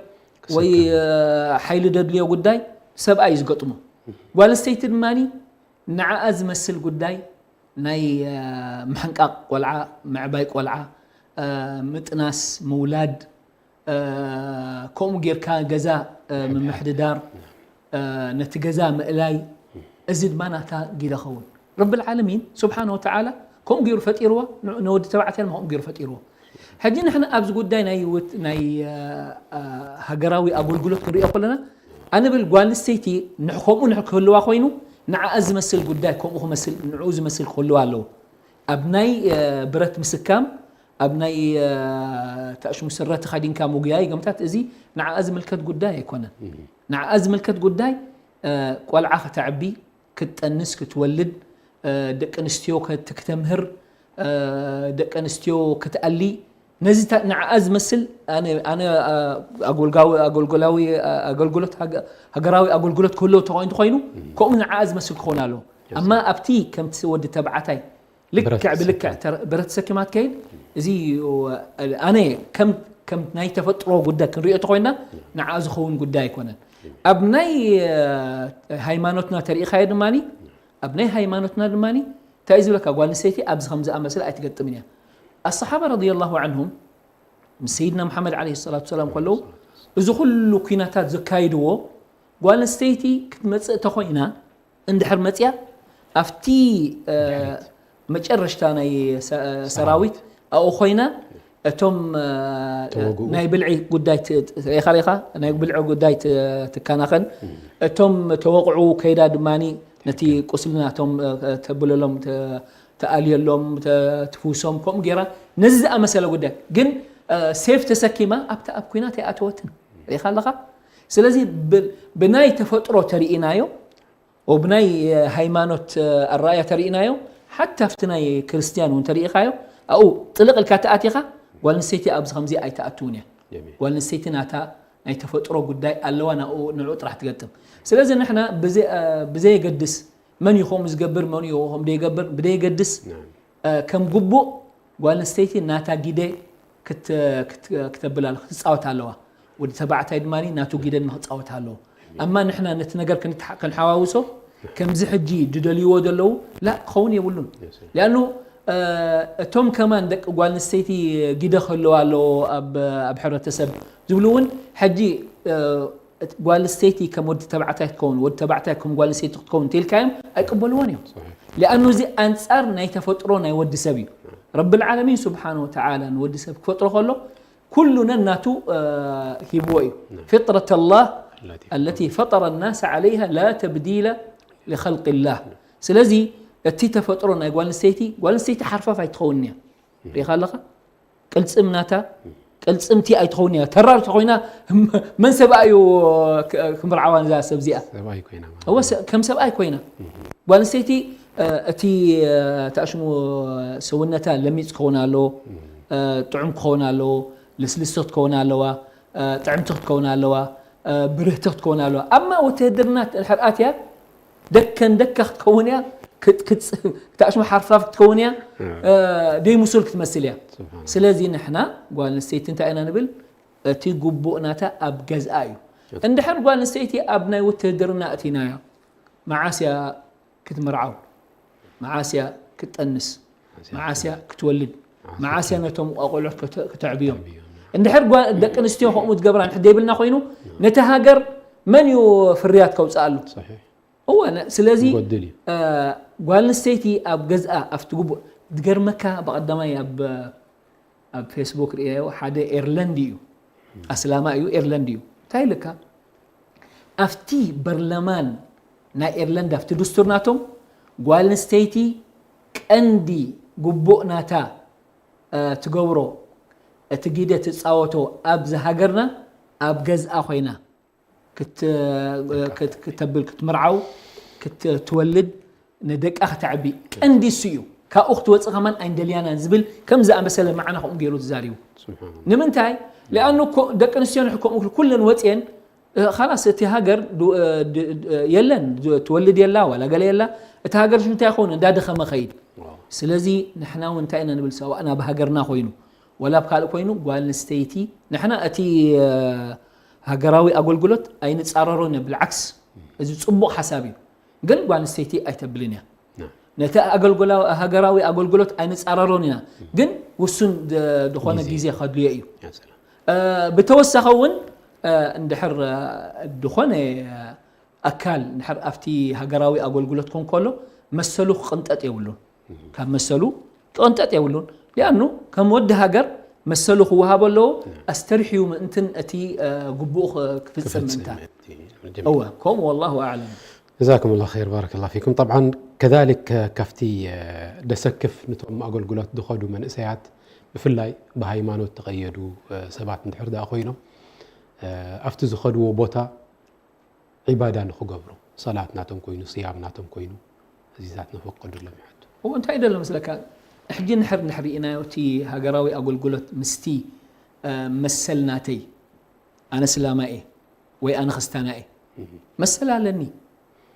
ወይ፣ ክስከም። እ፣ ሓይሊ ደድልዮ ጉዳይ ሰብኣይ እዩ ዝገጥሞ። ጓል ኣንስተይቲ ድማኒ ንዓኣ ዝመስል ጉዳይ ናይ፣ እ፣ ምሕንቃቕ ቆልዓ፣ ምዕባይ ቆልዓ፣ እ፣ ምጥናስ፣ ምውላድ፣ እ፣ ከምኡ ጌርካ ገዛ፣ እ፣ ምምሕድዳር፣ እ፣ ነቲ ገዛ ምእላይ፣ እዚ ድማ ናታ ጊደ ኸውን። ረብል ዓለሚን ስብሓነ ወተዓላ ከምኡ ገይሩ ፈጢርዋ፣ ን-፣ ንወዲ ተባዕታይ ድማ ከምኡ ገይሩ ፈጢርዎ። ሕጂ ንሕና ኣብዚ ጉዳይ ናይ ውት-፣ ናይ፣ እ፣ እ፣ ሃገራዊ ኣገልግሎት ክንሪኦ ከለና፣ ኣነ ብል ጓል ኣንስተይቲ ንሕ-፣ ከምኡ ንሕ-፣ ክህልዋ ኮይኑ፣ ንዓኣ ዝመስል ጉዳይ ከምኡ ክመስል፣ ንዕኡ ዝመስል ክህልዋ ኣለዎ። ኣብ ናይ፣ እ፣ ብረት ምስካም፣ ኣብ ናይ፣ እ፣ ተእሽሙ ስረ ተኸዲንካ ምጉያይ ገምታት፣ እዚ ንዓኣ ዝምልከት ጉዳይ ኣይኮነን። ንዓኣ ዝምልከት ጉዳይ፣ እ፣ ቆልዓ ከተዕቢ፣ ክትጠንስ፣ ክትወልድ፣ እ፣ ደቂ ኣንስትዮ ከት-፣ ክተምህር፣ እ፣ ደቂ ኣንስትዮ ክትኣሊ፣ ነዚ ታ-፣ ንዓኣ ዝመስል ኣነ፣ ኣነ፣ እ፣ ኣገልጋዊ-፣ ኣገልግላዊ፣ እ፣ ኣገልግሎት ሃገ-፣ ሃገራዊ ኣገልግሎት ክህልዎ ተኾይኑ፣ ተኾይኑ፣ ከምኡ ንዓኣ ዝመስል ክኸውን ኣለዎ። ኣማ ኣብቲ ከምቲ ወዲ ተባዕታይ ልክዕ ብረት ብልክዕ ተሰኪማ። ተረ-፣ ብረት ተሰኪማ ትከይድ፣ እዚ፣ እ፣ ኣነ ከም፣ ከም ናይ ተፈጥሮ ጉዳይ ክንሪኦ ተኾይና፣ ንዓ ዝኸውን ጉዳይ ኣይኮነን። ኣብ ናይ፣ እ፣ ሃይማኖትና ተሪኢኻዮ ድማኒ፣ ኣብ ናይ ሃይማኖትና ድማኒ፣ እንታይ እዩ ዝብለካ? ጓል ኣንስተይቲ ኣብዚ ከም ዝኣመሰለ ኣይትገጥምን እያ። ኣሰሓባ ረዲየላሁ ዓንሁም ምስ ሰይድና መሓመድ ዓለይሂ ሰላቱ ሰላም ከለዉ፣ እዚ ኩሉ ኲናታት ዘካይድዎ፣ ጓል ኣንስተይቲ ክትመጽእ ተኾይና፣ እንድሕር መጽያ፣ ኣብቲ፣ እ፣ መጨረሽታ ናይ ሰ-፣ ሰራዊት ኣብኡ ኮይና፣ እቶም፣ እ፣ ተወግኡ። ናይ ብልዒ ጉዳይ ት-፣ ት-፣ ሪኢኻ፣ ሪኢኻ፣ ናይ ብልዒ ጉዳይ ት-፣ ትከናኸን። እቶም ተወቕዑ ከይዳ ድማኒ ነቲ ቁስሊ ናቶም፣ እ፣ ተብለሎም፣ ተ-፣ ተኣልየሎም፣ ተ-፣ ትፍውሶም፣ ከምኡ ጌራ ነዚ ዝኣመሰለ ጉዳይ። ግን፣ እ፣ ሴፍ ተሰኪማ ኣብታ ኣብ ኲናት ኣይኣተወትን። ሪኢኻ ኣለኻ? ስለዚ ብ-፣ ብናይ ተፈጥሮ ተርኢናዮ፣ ወብናይ ሃይማኖት ኣረኣያ ተርኢናዮ፣ ሓታ ኣብቲ ናይ ክርስትያን እውን ተርኢኻዮ፣ ኣብኡ ጥልቕ ኢልካ ተኣቲኻ፣ ጓል ኣንስተይቲ ኣብዚ ከምዚ ኣይትኣትውን እያ። ጀሚል። ጓል ኣንስተይቲ ናታ ናይ ተፈጥሮ ጉዳይ ኣለዋ፣ ናብኡ፣ ንዕኡ ጥራሕ ትገጥም። ስለዚ ንሕና ብዘይ-፣ ብዘየገድስ መን እዩ ከምኡ ዝገብር፣ መን እዩ ከምኡ ዘይገብር፣ ብዘየገድስ፣ ናም። እ፣ ከም ግቡእ ጓል ኣንስተይቲ ናታ ግደ ክት-፣ ክት-፣ ክተብል ኣለ-፣ ክትጻወት ኣለዋ። ወዲ ተባዕታይ ድማ ናቱ ግደ ድማ ክጻወት ኣለዎ። ኣማ ንሕና ነቲ ነገር ክንትሓ-፣ ክንሓዋውሶ ከምዚ ሕጂ ዝደልይዎ ዘለዉ፣ ላ፣ ክኸውን የብሉን። የስ። ሊኣኑ፣ እ፣ እቶም ከማን ደቂ ጓል ኣንስተይቲ ግደ ክህልዋ ኣለዎ ኣብ፣ ኣብ ሕብረተሰብ ዝብሉ እውን ሕጂ፣ እ፣ እቲ ጓል ኣንስተይቲ ከም ወዲ ተባዕታይ ክትከውን፣ ወዲ ተባዕታይ ከም ጓል ኣንስተይቲ ክትከውን እንተኢልካዮም ኣይቅበልዎን እዮም። ሰሒሕ። ሊኣኑ እዚ ኣንጻር ናይ ተፈጥሮ ናይ ወዲ ሰብ እዩ። ረብል ዓለሚን ስብሓነ ወተዓላ ንወዲ ሰብ ክፈጥሮ ከሎ ኩሉ ነናቱ፣ እ፣ ሂብዎ እዩ። ናም። ፍጥረት ኣላህ ኣለቲ ኣለቲ ፈጠረ ናስ ዓለይሃ ላ ተብዲለ ሊኸልቅላህ። ስለዚ እቲ ተፈጥሮ ናይ ጓል ኣንስተይቲ፣ ጓል ኣንስተይቲ ሓርፋፍ ኣይትኸውን እያ። ሪኢኻ ኣለኻ? ቅልጽም ናታ፣ ቅልጽምቲ ኣይትኸውን እያ። ተራር ተኾይና መን ሰብኣይ እዩ ክ-፣ ክምርዓዋ ነዛ ሰብ እዚኣ? ሰብኣይ ኮይና ማለት እወ፣ እዩ። ሰ-፣ ከም ሰብኣይ ኮይና። ጓል ኣንስተይቲ፣ እ፣ እቲ፣ እ፣ ተኣሽሙ ሰውነታ ለሚጽ ክኸውን ኣለዎ፣ እ፣ ጥዑም ክኸውን ኣለዎ፣ ልስልስቲ ክትከውን ኣለዋ፣ እ፣ ጥዕምቲ ክትከውን ኣለዋ፣ እ፣ ብርህቲ ክትከውን ኣለዋ። ኣማ ውትህድርና እንድሕር ኣትያ፣ ደከን ደካ ክትከውን እያ፣ ክት-፣ ክት-፣ ክተኣሽሙ ሓርፋፍ ክትከውን እያ፣ እ። እ፣ ደይ ሙሱል ክትመስል እያ። ስብሓን። ስለዚ ንሕና ጓል ኣንስተይቲ እንታይ ኢና ንብል? እቲ ግቡእ ናታ ኣብ ገዝኣ እዩ። እት- እንድሕር ጓል ኣንስተይቲ ኣብ ናይ ውትህድርና እቲናያ፣ መዓስ እያ ክትምርዓው? መዓስ እያ ክትጠንስ? መዓስ እያ መዓስ እያ ክትወልድ? መዓስ መዓስ እያ እያ ነቶም ኣቆልዑት ክተ-፣ ክተዕብዮም? ክተዕብዮም። እንድሕር ጓ-፣ ደቂ ኣንስትዮ ከምኡ ትገብራ እንድሕር ዘይብልና ኮይኑ፣ ነቲ ሃገር መን እዩ ፍርያት ከውፅኣሉ? ሰሒሕ። እወ፣ ነ-፣ ስለዚ፣ ይጎድል እዩ። እ፣ ጓል ኣንስተይቲ ኣብ ገዝኣ፣ ኣብቲ ግቡእ፣ ዝገርመካ፣ ብቐዳማይ ኣብ፣ ኣብ ፌስቡክ ርእየዮ፣ ሓደ ኤርለንዲ እዩ። ኣስላማ እዩ፣ ኤርለንዲ እዩ። እንታይ ኢልካ? ኣብቲ በርለማን ናይ ኤርለንድ፣ ኣብቲ ድስቱር ናቶም፣ ጓል ኣንስተይቲ ቀንዲ ግቡእ ናታ፣ እ፣ ትገብሮ፣ እቲ ግደ ትጻወቶ፣ ኣብዚ ሃገርና፣ ኣብ ገዝኣ ኮይና፣ ክት-፣ ክት-፣ ክተብል፣ ክትምርዓው፣ ክትወልድ፣ ንደቃ ከተዕቢ ቀንዲ እሱ እዩ። ካብኡ ክትወፅእ ከማን ኣይንደልያናን ዝብል ከም ዝኣመሰለ መዓና ከምኡ ገይሩ ተዛሪቡ። ስብሓንላህ። ንምንታይ? ሊኣኑ እኮ ደቂ ኣንስትዮ ንሕ-፣ ከምኡ ኩለን ወፅየን፣ እ፣ ኻላስ እቲ ሃገር ዱ-፣ እ፣ ድ-፣ ድ-፣ የለን፣ ድ-፣ ትወልድ የላ፣ ዋላ ገለ የላ። እቲ ሃገር ሽንታ ይኸውን እንዳደኸመ ኸይድ። ዋው። ስለዚ ንሕና እውን እንታይ ኢና ንብል? ሰዋእ ናብ ሃገርና ኮይኑ፣ ወላ ኣብ ካልእ ኮይኑ፣ ጓል ኣንስተይቲ፣ ንሕና እቲ፣ እ፣ ሃገራዊ ኣገልግሎት ኣይንጻረሮን፣ ብልዓክስ፣ እዚ ጽቡቕ ሓሳብ እዩ። ግን ጓል ኣንስተይቲ ኣይተብልን እያ። ና። ነቲ ኣገልግላ-፣ ሃገራዊ ኣገልግሎት ኣይንጻረሮን ኢና። ግን ውሱን ድ-፣ ድኾነ ግዜ። ግዜ ከድልዮ እዩ። ያ ሰላም። እ፣ ብተወሳኺ እውን፣ እ፣ እንድሕር፣ እ፣ ድኾነ፣ እ፣ ኣካል እንድሕር ኣብቲ ሃገራዊ ኣገልግሎት ኮን ከሎ መሰሉ ክቕንጠጥ የብሉን። ካብ መሰሉ ክቕንጠጥ የብሉን። ሊኣኑ ከም ወዲ ሃገር መሰሉ ክወሃቦ ኣለዎ። ኣስተርሕዩ ምእንትን እቲ፣ እ፣ ግቡኡ ክ-፣ ክፍጽም ክፍጽም ምእንታ። ምእንቲ። እወ፣ ከምኡ ወላሁ ኣዕለም። ጀዛኩም ላሁ ኸይር፣ ባረከላሁ ፊኩም። ጠብዓን ከዛሊክ፣ እ፣ ካብቲ፣ እ፣ ደሰክፍ ንቶም ኣገልግሎት ዝኸዱ መንእሰያት ብፍላይ ብሃይማኖት ተቐየዱ፣ እ፣ ሰባት እንድሕር ደኣ ኮይኖም፣ እ፣ ኣብቲ ዝኸድዎ ቦታ ዒባዳ ንኽገብሩ፣ ሰላት ናቶም ኮይኑ፣ ስያም ናቶም ኮይኑ፣ እዚታት ንፈቀደሎም ይሓቱ። እሞ እንታይ ደሎ መስለካ? ሕጂ ንሕር፣ ንሕር ርኢናዮ እቲ ሃገራዊ ኣገልግሎት ምስቲ፣ እ፣ መሰል ናተይ፣ ኣነ ስላማይ እየ ወይ ኣነ ክስታና እየ። እህ። መሰል ኣለኒ።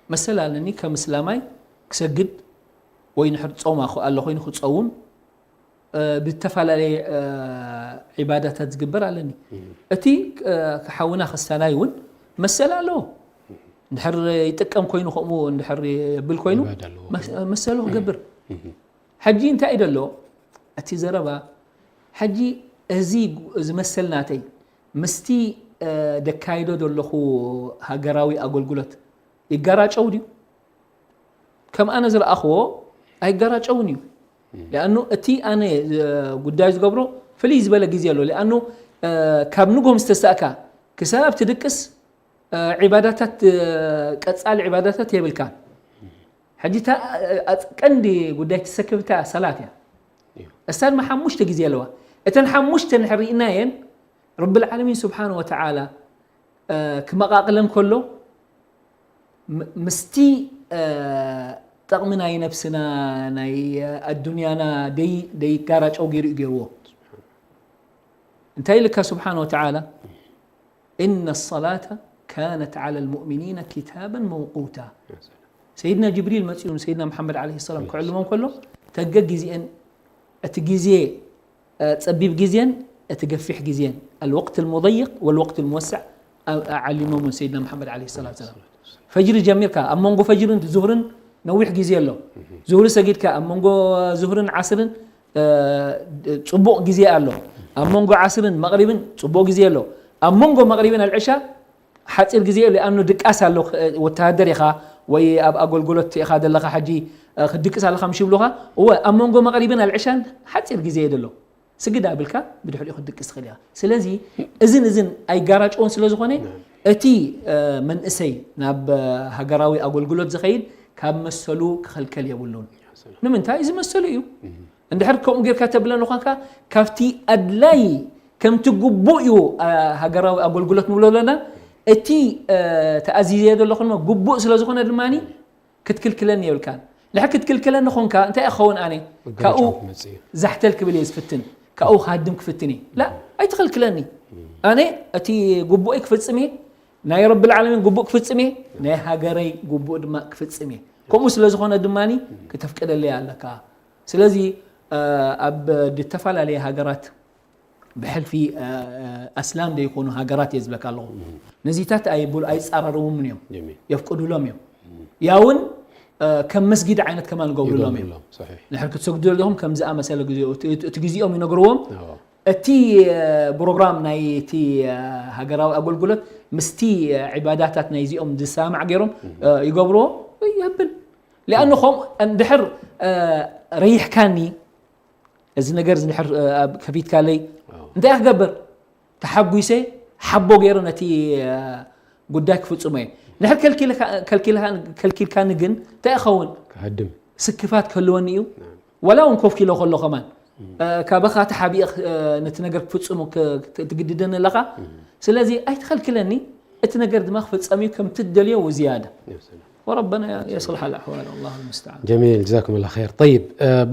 መሰል ኣለኒ ከም እስላማይ ክሰግድ ወይ ንሕር ጾም ኣኹ-፣ ኣሎ ኮይኑ ክጸውም፣ እ፣ ብዝተፈላለየ፣ እ፣ ዒባዳታት ዝግበር ኣለኒ። እም። እቲ፣ እ፣ ሓውና ክስታናይ እውን መሰል ኣለዎ። እንድሕር ይጥቀም ኮይኑ፣ ከምኡ እንድሕር የብል ኮይኑ፣ ዒባዳ ኣለዎ። መስ-፣ መሰሉ ክገብር። እም። ሕጂ እንታይ እዩ ዘሎ? እቲ ዘረባ ሕጂ እዚ ዝመሰል ናተይ ምስቲ ደካይዶ ዘለኹ ሃገራዊ ኣገልግሎት ይጋራጨው ድዩ? ከም ኣነ ዝረኣኽዎ ኣይጋራጨውን እዩ። ሊኣኑ እቲ ኣነ ጉዳይ ዝገብሮ ፍልይ ዝበለ ግዜ ኣሎ። ሊኣኑ ካብ ንጎም ዝተሳእካ ክሳብ ትድቅስ ዒባዳታት፣ ቀጻሊ ዒባዳታት የብልካን። ሕጂ እታ ቀንዲ ጉዳይ ትሰክብ እታ ሰላት እያ። እሳ ድማ ሓሙሽተ ግዜ ኣለዋ። እተን ሓሙሽተ ንሕሪእናየን ረብል ዓለሚን ስብሓን ወተዓላ ክመቓቕለን ከሎ ምስቲ ጠቕሚ ናይ ነብስና ናይ ኣዱንያና ደይጋራጨው ገይሩ እዩ ገይርዎ። እንታይ ኢልካ ስብሓን ወተዓላ إن الصلاة كانت على المؤمنين كتابا موقوتا. ሰይድና ጅብሪል መፂኡ ንሰይድና መሓመድ ዓለይሂ ሰላም ክዕልሞም ከሎ ተገ ግዜን እቲ ግዜ ጸቢብ ግዜን እቲ ገፊሕ ግዜን الوقت المضيق والوقت الموسع ዓሊሞም ሰይድና መሓመድ ዓለይሂ ሰላቱ ሰላም። ፈጅሪ ጀሚርካ ኣብ መንጎ ፈጅርን ዙህርን ነዊሕ ግዜ ኣሎ። ዙህሪ ሰጊድካ ኣብ መንጎ ዙህርን ዓስርን ጽቡቕ ግዜ ኣሎ። ኣብ መንጎ ዓስርን መቕሪብን ጽቡቕ ግዜ ኣሎ። ኣብ መንጎ መቕሪብን ኣልዕሻ ሓፂር ግዜ እዩ። ሊኣኑ ድቃስ ኣሎ። ወተሃደር ኢኻ ወይ ኣብ ኣገልግሎት ኢኻ ዘለኻ ሕጂ ክትድቅስ ኣለኻ ምሽ ይብሉኻ። እወ ኣብ መንጎ መቕሪብን ኣልዕሻን ሓፂር ግዜ እዩ ዘሎ። ስግድ ኣብልካ ብድሕሪኡ ክትድቅስ ትኽእል ኢኻ። ስለዚ እዝን እዝን ኣይጋራጨውን ስለ ዝኾነ እቲ መንእሰይ ናብ ሃገራዊ ኣገልግሎት ዝኸይድ ካብ መሰሉ ክኸልከል የብሉን። ንምንታይ እዚ መሰሉ እዩ። እንድሕር ከምኡ ጌርካ ተብለኒ ኳንካ ካብቲ ኣድላይ ከምቲ ግቡእ እዩ ሃገራዊ ኣገልግሎት ንብሎ ኣለና። እቲ ተኣዚዘዮ ዘለኹ ግቡእ ስለ ዝኾነ ድማ ክትክልክለኒ የብልካን። ድሕር ክትክልክለኒ ኾንካ እንታይ ክኸውን ኣነ ካብኡ ዛሕተል ክብል እየ ዝፍትን፣ ካብኡ ክሃድም ክፍትን እየ። ላ ኣይትኸልክለኒ። ኣነ እቲ ግቡእይ ክፍጽም እየ፣ ናይ ረብል ዓለሚን ግቡእ ክፍጽም እየ፣ ናይ ሃገረይ ግቡእ ድማ ክፍጽም እየ። ከምኡ ስለ ዝኾነ ድማ ክተፍቅደለይ ኣለካ። ስለዚ ኣብ ዝተፈላለየ ሃገራት ብሕልፊ ኣስላም ዘይኮኑ ሃገራት እየ ዝብለካ ኣለኹ። ነዚታት ኣይብሉ ኣይጻረርዎምን እዮም፣ የፍቅዱሎም እዮም። ያውን ከም መስጊድ ዓይነት ከማን ይገብሩሎም እዮም። ንሕር ክትሰግዱ ዘለኹም ከም ዝኣመሰለ ግዜ እቲ ግዜኦም ይነግርዎም። እቲ ፕሮግራም ናይ እቲ ሃገራዊ ኣገልግሎት ምስቲ ዒባዳታት ናይዚኦም ዝሰማማዕ ገይሮም ይገብርዎ። የብል ሊኣኑ ከምኡ እንድሕር ረይሕካኒ እዚ ነገር እዚ ድሕር ከፊትካለይ እንታይ ክገብር ተሓጒሰ ሓቦ ገይረ ነቲ ጉዳይ ክፍጽሞ እየ። ንሕር ከልኪልካኒ ግን እንታይ ይኸውን? ስክፋት ክህልወኒ እዩ። ወላ እውን ኮፍ ኪሎ ከሎ ከማን ካባኻ ተሓቢእ ነቲ ነገር ክፍጽሙ ትግድደኒ ኣለኻ። ስለዚ ኣይትኸልክለኒ፣ እቲ ነገር ድማ ክፍጸም እዩ ከምቲ ትደልዮ ወዝያዳ። ወረበና የስልሓ ኣልኣሕዋል ኣላሁ ልሙስተዓን። ጀሚል ጀዛኩም ላ ር። ጠይብ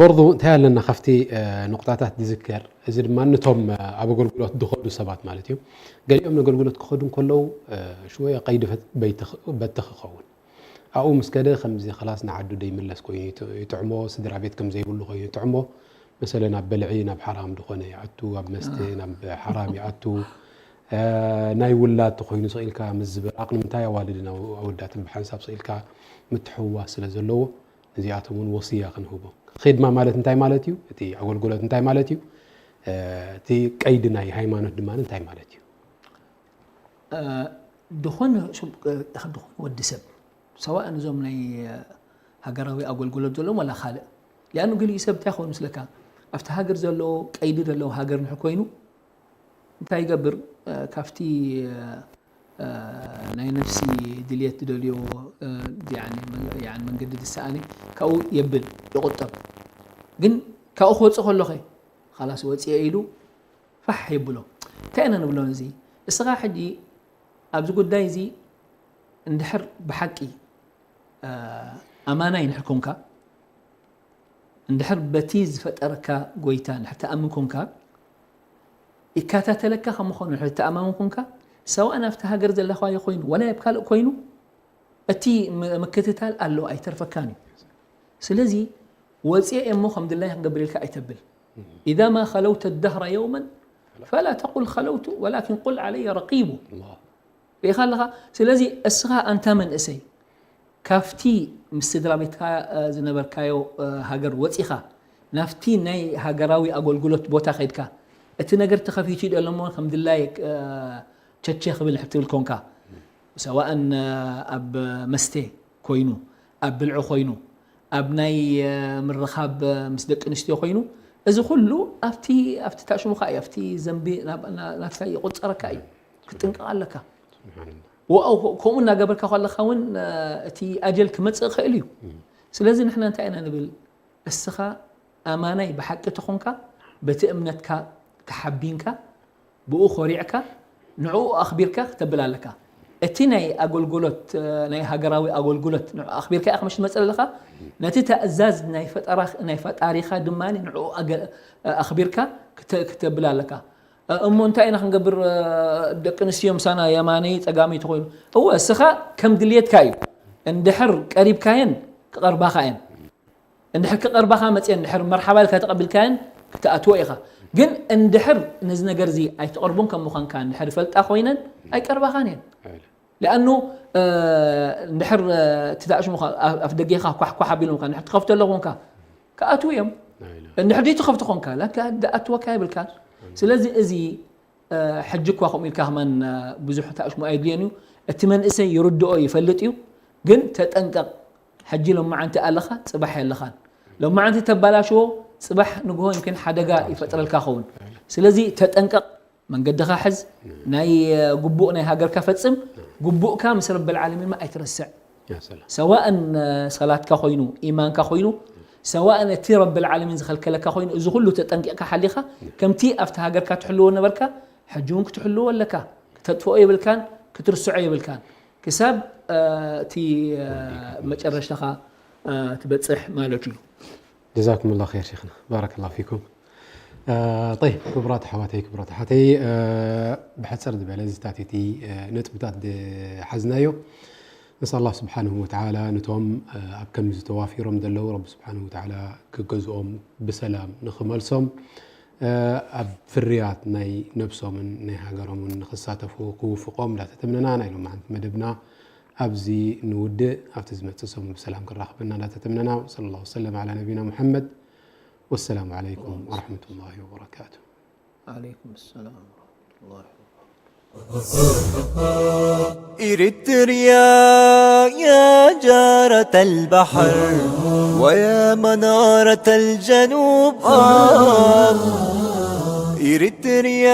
በርዱ እንታይ ኣለና ካብቲ ንቁጣታት ዝዝከር እዚ ድማ ነቶም ኣብ ኣገልግሎት ዝኸዱ ሰባት ማለት እዩ። ገሊኦም ንኣገልግሎት ክኸዱ እንከለዉ ሽወያ ቀይዲ በቲ ክኸውን ኣብኡ ምስ ከደ ከምዚ ኸላስ ንዓዱ ደይምለስ ኮይኑ ይጥዕሞ፣ ስድራ ቤት ከም ዘይብሉ ኮይኑ ይጥዕሞ። መሰለ ናብ በልዒ ናብ ሓራም ዝኾነ ይኣቱ፣ ኣብ መስተ ናብ ሓራም ይኣቱ። ናይ ውላድ ተኮይኑ ስቕ ኢልካ ምዝብራቕ ንምንታይ ኣዋልድን ኣወዳትን ብሓንሳብ ስቕ ኢልካ ምትሕውዋስ ስለ ዘለዎ ነዚኣቶም እውን ወስያ ክንህቦ። ኺድማ ማለት እንታይ ማለት እዩ? እቲ ኣገልግሎት እንታይ ማለት እዩ? እቲ ቀይዲ ናይ ሃይማኖት ድማ እንታይ ማለት እዩ? ዝኾነ ዝኾነ ወዲ ሰብ ሰዋእ ንዞም ናይ ሃገራዊ ኣገልግሎት ዘለዎም ወላ ካልእ ሊኣኑ ገሊኡ ሰብ እንታይ ኾኑ ምስለካ ኣብቲ ሃገር ዘሎ ቀይዲ ዘለዎ ሃገር ንሕ ኮይኑ እንታይ ይገብር ካብቲ ናይ ነፍሲ ድልየት ዝደልዮ መንገዲ ዝሰኣነ ካብኡ የብል ይቁጠብ ግን ካብኡ ክወፅእ ከሎኸ ካላስ ወፅአ ኢሉ ፋሕ የብሎ እንታይ ኢና ንብሎ እዚ እስኻ ሕጂ ኣብዚ ጉዳይ እዚ እንድሕር ብሓቂ ኣማናይ እንድሕር ኮንካ እንድሕር በቲ ዝፈጠረካ ጎይታ እንድሕር ትኣምን ኮንካ ይከታተለካ ከም ምዃኑ እንድሕር ትኣማምን ኮንካ ሰዋእ ናብቲ ሃገር ዘለኻዮ ኮይኑ ወላ ኣብ ካልእ ኮይኑ እቲ ምክትታል ኣሎ ኣይተርፈካን እዩ ስለዚ ወፅየ እሞ ከም ድላይ ክገብር ኢልካ ኣይተብል إذا ما خلوت الدهر يوما فلا تقل خلوت ولكن قل علي رقيب ርኢኻ ኣለኻ ስለዚ እስኻ ኣንታ መንእሰይ ካብቲ ምስ ስድራ ቤትካ ዝነበርካዮ ሃገር ወፂኻ ናብቲ ናይ ሃገራዊ ኣገልግሎት ቦታ ከድካ እቲ ነገር ተኸፊቱ እዩ ደሎ እሞ ከም ድላይ ቸቼ ክብል ትብል ኮንካ ሰዋእን ኣብ መስተ ኮይኑ ኣብ ብልዒ ኮይኑ ኣብ ናይ ምርኻብ ምስ ደቂ ኣንስትዮ ኮይኑ እዚ ኩሉ ኣብቲ ኣብቲ ታሽሙካ እዩ ኣብቲ ዘንቢ ናትካ ይቁፀረካ እዩ ክትጥንቀቕ ኣለካ ከምኡ እናገበርካ ከለካ እውን እቲ ኣጀል ክመፅእ ይኽእል እዩ ስለዚ ንሕና እንታይ ኢና ንብል እስኻ ኣማናይ ብሓቂ ተኾንካ በቲ እምነትካ ተሓቢንካ ብኡ ኮሪዕካ ንዕኡ ኣኽቢርካ ክተብል ኣለካ እቲ ናይ ኣገልግሎት ናይ ሃገራዊ ኣገልግሎት ንዕኡ ኣኽቢርካ ኢኻ ምሽ ትመፅእ ኣለኻ ነቲ ተእዛዝ ናይ ፈጣሪኻ ድማ ንዕኡ ኣኽቢርካ ክተብል ኣለካ እሞ እንታይ ኢና ክንገብር ደቂ ኣንስትዮ ምሳና የማነይ ፀጋመይ ተኮይኑ እወ እስኻ ከም ድልየትካ እዩ እንድሕር ቀሪብካየን ክቐርባኻ እየን እንድሕር ክቐርባኻ መፅየን እንድሕር መርሓባ ኢልካ ተቐቢልካየን ክትኣትዎ ኢኻ ግን እንድሕር ነዚ ነገር እዚ ኣይትቐርቡን ከም ምዃንካ እንድሕር ይፈልጣ ኮይነን ኣይቀርባኻን እየን ሊኣኑ እንድሕር እቲ ዳእሽሙኻ ኣፍ ደጌኻ ኳሕኳሕ ኣቢሎምካ እንድሕር ትኸፍቶ ኣለኹንካ ክኣትዉ እዮም እንድሕር ደይ ትኸፍቶ ኾንካ ላካ ኣትወካ የብልካን ስለዚ እዚ ሕጂ እኳ ከምኡ ኢልካ ከማን ብዙሕ ተኣሽሙ ኣየድልየን እዩ እቲ መንእሰይ ይርድኦ ይፈልጥ እዩ ግን ተጠንቀቕ ሕጂ ሎማዓንቲ ኣለኻ ፅባሕ የለኻን ሎማዓንቲ ተባላሽዎ ፅባሕ ንግሆ ይምክን ሓደጋ ይፈጥረልካ ኸውን ስለዚ ተጠንቀቕ መንገድኻ ሕዝ ናይ ግቡእ ናይ ሃገርካ ፈፅም ግቡእካ ምስ ረብል ዓለሚን ኣይትረስዕ ሰዋእን ሰላትካ ኮይኑ ኢማንካ ኮይኑ ሰዋእን እቲ ረብል ዓለሚን ዝኸልከለካ ኮይኑ እዚ ኩሉ ተጠንቂቕካ ሓሊኻ ከምቲ ኣብቲ ሃገርካ ትሕልዎ ነበርካ ሕጂ እውን ክትሕልዎ ኣለካ ክተጥፍኦ የብልካን ክትርስዖ የብልካን ክሳብ እቲ መጨረሽታኻ ትበፅሕ ማለት እዩ جزاكم الله خير شيخنا بارك الله فيكم طيب ክቡራት ኣሕዋተይ ክቡራት ኣሓተይ ብሕፅር ዝበለ ዝታቲቲ ነጥብታት ዝሓዝናዮ نسأل الله سبحانه وتعالى نتوم ኣብ ከምዚ ተዋፊሮም ዘለዉ رب سبحانه وتعالى ክገዝኦም ብሰላም ንኽመልሶም ኣብ ፍርያት ናይ ነብሶምን ናይ ሃገሮምን ንኽሳተፉ ክውፍቆም እንዳተተምነና ናይ ሎማዓንቲ መደብና ኣብዚ ንውድእ ኣብቲ ዝመፅእ ሰሙን ብሰላም ክራኽበና እንዳተተምነና وصلى الله وسلم على نبينا محمد والسلام عليكم ورحمة الله وبركاته عليكم السلام ورحمة الله وبركاته إريتريا يا جارة البحر ويا منارة الجنوب آه إريتريا